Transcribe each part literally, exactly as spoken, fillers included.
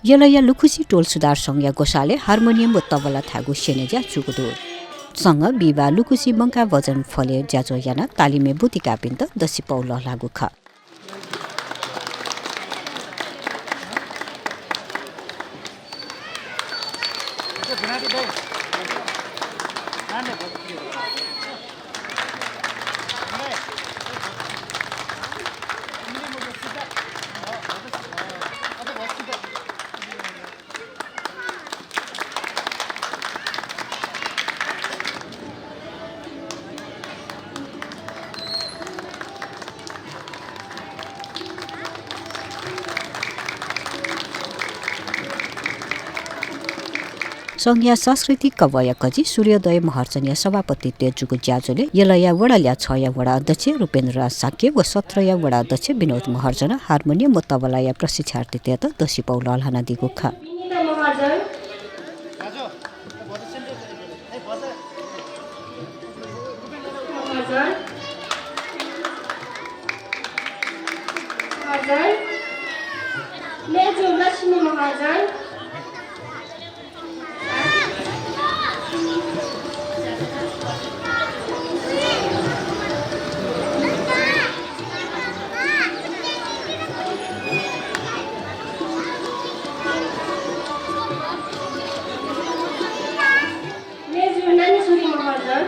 यलया लुखुसी टोल सुधार संघया ग्वसालय् हार्मोनियम व तबला थायेगु स्यनेज्या जूगु दु। संघं बिहिबाः लुखुसी मंकाः भजन फलय् ज्याझ्वः यानाः तालिमय् ब्वति काःपिन्त दसिपौ लःल्हाःगु खः। संघया सांस्कृतिक कभःया कजि सूर्योदय महर्जनया सभापतित्वय् जूगु ज्याझ्वलय् यलया वडा ल्याः छया वडा अध्यक्ष रूपेन्द्र राज शाक्य व सत्रया वडा अध्यक्ष विनोद महर्जनं हार्मोनियम व तबलाया प्रशिक्षार्थीतय्त दसिपौ लःल्हानादीगु खः। विनिता महर्जन। महर्जन। महर्जन। मेजु लक्ष्मी महर्जन। मेजु नानी सुरी महर्जन।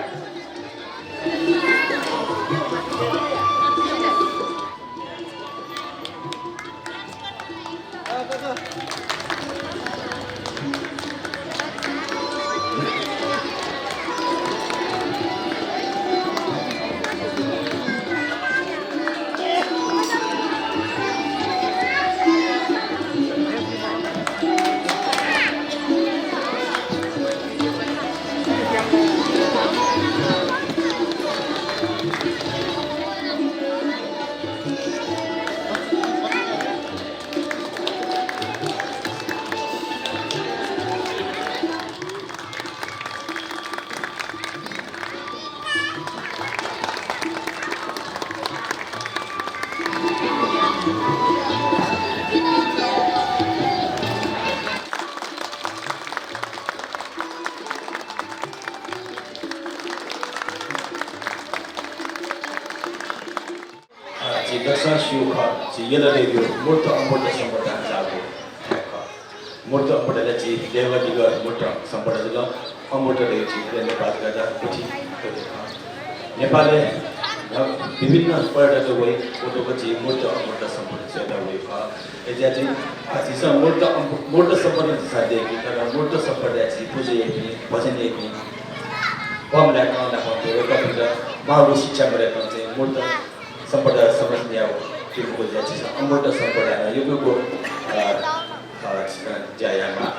अ, झी दक्वसिनं स्यू खः, झी यल धइगु मूर्त अमूर्त सम्पदा धाःगु खः। मूर्त अमूर्त ला झी देगः निगः मूर्त सम्पदा जुल, अमूर्त धइगु झी नेपाल जगत गुथि गुथि खः। नेपालय्, अ, विभिन्न पर्यटक वइ, व तक झी मूर्त अमूर्त सम्पदा स्वयेत वइ खः। अय्‌जुया झी, अ, झीसं मूर्त अम-, मूर्त सम्पदा झीसं दय्‌की, तर मूर्त सम्पदाय् झी पुजा याइपिं, भजन याइपिं, कम लाय्‌कं नापं वय्‌कःपिन्त माःगु शिक्षा मदय्‌कं चाहिँ मूर्त सम्पदा संरक्षण यायेगु मखु, झीसं अमूर्त सम्पदा नं यक्व यक्व, अ, अ, ज्या यायेमाः।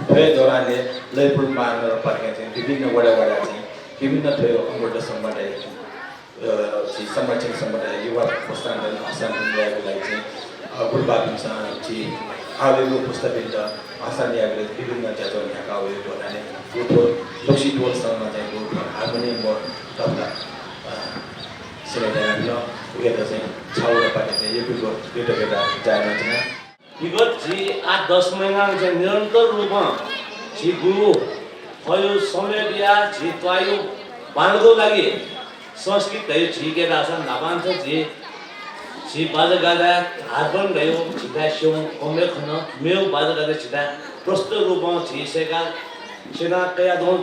थ्व हे दौरानय् लय्‌पुर महानगरपालिकां चाहिँ विभिन्न वडा वडा चाहिँ विभिन्न थ्व हे अमूर्त सम्पदा, अ, झी संरक्षण सम्पदा, युवा पुस्तां हस्तान्तरण यायेगु लागि चाहिँ, अ, गुरुबापिन्सं झी आः वइगु पुस्तापिन्त हस्तान्तरण यायेगु लागि विभिन्न ज्याझ्वः न्ह्याकाः वइगु दौरानय् व थ्व लुखुसी टोल संघं चाहिँ व थ्व हार्मोनियम व तबला, अ, स्यने धयाबिल। उकियात चाहिँ छाउरापाखें चाहिँ यक्व यक्व कृतज्ञता जाहेर यानाच्वना। विगत झी आठ दस महिनां चाहिँ निरन्तर रूपं झी गुगु थ्व हे समय बियाः झी त्वाःया बांलाःगु लागि संस्कृति धइगु झीके धाःसा न्हापांनिसें झी, झी बाजागाजा हार्मोनियम धइगु झीथाय् स्यं कम हे खन, मेगु बाजागाजा झीथाय् प्रस्तुत रूपं झी सय्‌का स्यना कयादँ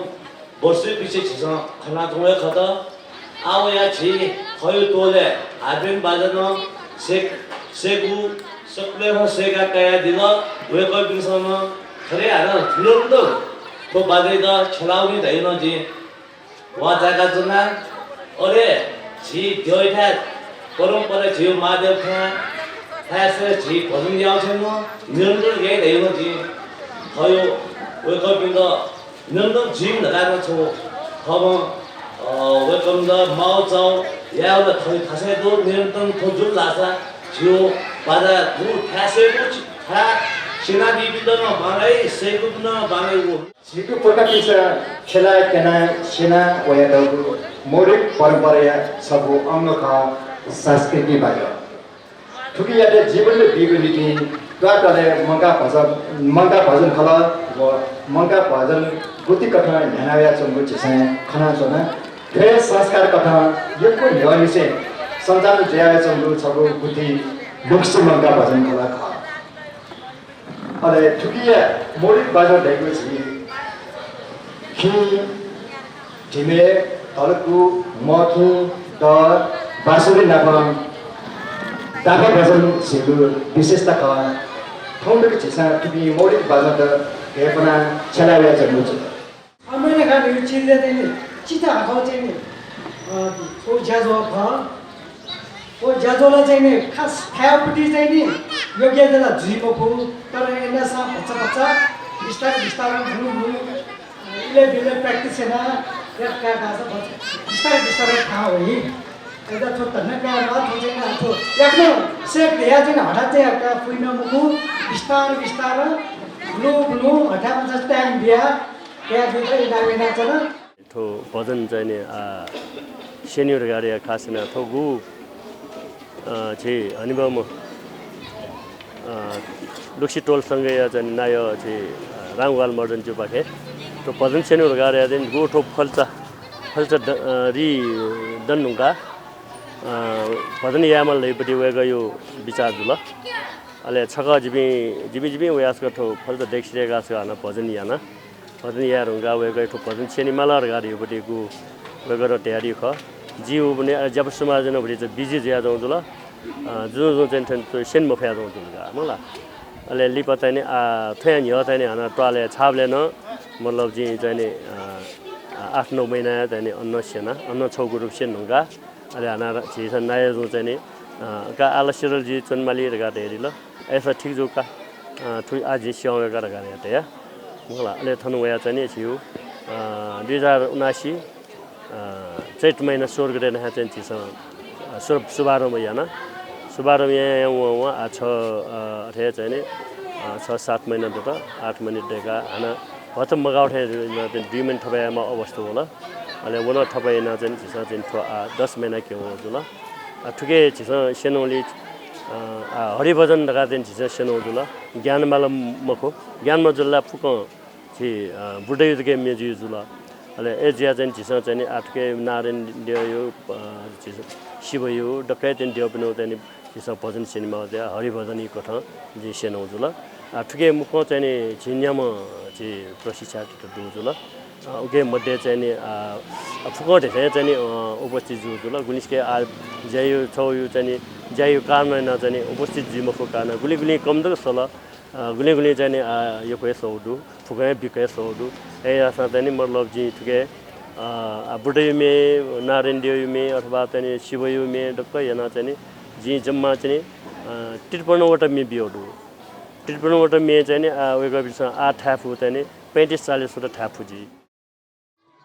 वर्ष पिछे झीसं खनाच्वंगु हे खत। आः वयाः झी थ्व हे टोलय् हार्मोनियम बाजा नं सय्-, सय्‌कू सकलें नं सय्‌का कयादिल। वय्‌कःपिन्सं नं थथे हानं निरन्तर थ्व बाजायात छ्यलावनी धइगु नं जिं वाः चाय्‌काच्वना। अले झी द्यःथाय् परम्परा झीगु महादेव थाय्, थाय्‌सं झी भजन याःगु छेँनं निरन्तर याइ धइगु नं जिं थ्व हे वय्‌कःपिन्त निरन्तर जुइमा धकाः नं छगू थःम्हं, अ, वय्‌कःपिन्त माःगु चाःगु यायेगु ला थ्व हे थासय् दु। निरन्तर थ्व जुल धाःसा झीगु बाजा गुगु थाय् सय्‌कू थाय् स्यनादीपिन्त नं बांलाइ, सय्‌कूपिन्त नं बांलाइ। झीपिं पुर्खापिन्सं छ्यला क्यना स्यना वयातःगु मौलिक परम्पराया छगू अंग खः सांस्कृतिक बाजा। थुकियात जीवन्त बीगु निंतिं त्वाःतले मंकाः भजन, मंकाः भजन खलः व मंकाः भजन गुथि कथं न्ह्याना वयाच्वंगु झीसं खनाच्वना। थ्व हे संस्कार कथं यक्व न्ह्यःनिसें सञ्चालन जुया वयाच्वंगु छगू गुथि लुक्सी मंकाः भजन खलः खः। अले थुकिया मौलिक बाजं धइगु झी खिं, धिमे, धलकू, मखिं, दः, बाँसुरी नाप दाफा भजन झीगु विशेषता खः। थौंतक झीसं थुपिं मौलिक बाजंत घय्पना छ्यला वयाच्वंगु जुल। अमैना खालि चिल्ले चाहिँ नि, चिता हाकः चाहिँ नि, अ, थ्व ज्याझ्वः खः। थ्व ज्याझ्वः ला चाहिँ नि, खास थाय्‌पट्टि चाहिँ नि, योग्य जला जुइ मखु, तर एन्दासा भचा भचा, बिस्तार बिस्तार, भुलु भुलु, अ, इलय् बिलय् practice याना, यात काय् धाःसा भचा, बिस्तार बिस्तार थाहां वइ। अय्‌दा थ्व धन्दा काय् ला, थ्व चाहिँ नि, थ्व याकनं सेक धया चाहिँ नि, हठात चाहिँ याका फुइन मखु, बिस्तार बिस्तार, भुलु भुलु, हठात भचा time बिया, बिया बिया, इना बिना चला। थ्व भजन चाहिँ नि, आ, स्यनेगु धकाः खास याना थ्व गु, अ, झी हनेबहःम्ह, अ, लुक्सी टोल संघया चाहिँ नि नायः झी, अ, रामगोपाल महर्जनजुपाखें थ्व भजन स्यनेगु धकाः चाहिँ नि गु थ्व फल्चा, फल्चा द-, अ, री दन धुंकाः, अ, भजन यायेमाल धइपट्टि वय्‌कःया बिचाः जुल। अले छकः जिपिं, जिपिं, जिपिं वयाः छकः थ्व फल्चा दय्‌के सिधय्‌काः छकः हानं भजन याना। भजन याये धुंकाः वय्‌कःया थ्व भजन स्यनेमाल धकाः धइपट्टि गु वय्‌कलं धयादी खः। जि उबलय्, अले ज्यापु समाजय् नं भतिचा busy जुयाच्वंगु जुल। अ, जुजुं जुजुं चाहिँ नि थ्व स्यने मफयाच्वंगु जुल का, मखु ला। अले लिपा चाहिँ नि, आ, थ्वयां न्ह्यः चाहिँ नि हानं त्वालय् छाःबलय् नं, मतलब, जिं चाहिँ नि, अ, अ, आठ नौ महिना चाहिँ नि अन स्यना, अन छगू रूप स्यने धुंकाः अले हानं झीसं नायःजुं चाहिँ नि, अ, का आः ला सिधल जुइ च्वनेमाली धकाः धयादिल। अय्‌सा ठीक जू का, अ, थुइ आः जिं स्यं वय्‌का धकाः धया, मखु ला। अले थन वयाः चाहिँ नि झीगु, अ, दुई हजार उनासी, अ, चैत महिना सोह्र गते नं चाहिँ झीसं, अ, सुर-, शुभारम्भ याना। शुभारम्भ यां यां वं वं आः छ, अ, अथे चाहिँ नि, अ, छ सात महिना दत, आठ महिना दय्‌काः हानं भचा मगाः थें दुई महिना थप यायेमाः अवस्था वल। अले व नं थप यानाः चाहिँ झीसं चाहिँ थ्व आः दस महिना क्यं वःगु जुल। आ, थुके झीसं स्यनेगुली, अ, आ, हरिभजन धकाः चाहिँ झीसं स्यनेगु जुल। ज्ञानमाला मखु, ज्ञानमाला जुल ला फुक्कं झी, अ, बुढाया जक म्ये जुइ जुल। अले अय् जुयाः चाहिँ झीसं चाहिँ नि आ थुके नारायण देवया, अ, झी शिवया दक्व चाहिँ देवपिनिगु चाहिँ नि झीसं भजन स्यनेमाःगु जुयाः हरिभजनया कथं जिं स्यनेगु जुल। आ, थुके मुक्कं चाहिँ नि झी न्याम्ह झी प्रशिक्षार्थीत दुगु जुल। आ, उके मध्ये चाहिँ नि, आ, आ, फुक्कं धेंधें चाहिँ नि, अ, उपस्थित जूगु जुल। गुलिसिके आ, ज्याया छगू चाहिँ नि, ज्याया कारणं यानाः चाहिँ नि उपस्थित जुइ मफुगु कारणं गुलिं गुलिं कम तक सल। अ, गुलिं गुलिं चाहिँ नि, आ, यक्व हे सःगु दु, फुक्कं हे बिक्क हे सःगु दु। अय् याःसां चाहिँ नि मतलब जिं थुके, अ, आ, बुढाया म्ये, नारायण देवया म्ये अथवा चाहिँ नि शिवया म्ये दक्व यानाः चाहिँ नि जिं जम्मा चाहिँ नि, अ, त्रिपन्नवटा म्ये बियागु दु। त्रिपन्नवटा म्ये चाहिँ नि, आ, वय्‌कःपिन्सं आः थाये फु चाहिँ नि पैंतिस चालिसवटा थाये फु जुइ।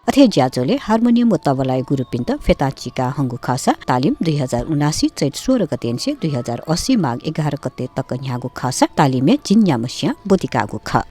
अथे ज्याझ्वलय् हार्मोनियम व तबलाया गुरुपिन्त फ्यतुना चीका हंगु खःसा तालिम दुई हजार उनासी चैत सोह्र गतेनिसें दुई हजार अस्सी माघ एघार गते तक न्ह्याःगु खःसा तालिमय् झिंन्याम्हसियां ब्वति काःगु खः।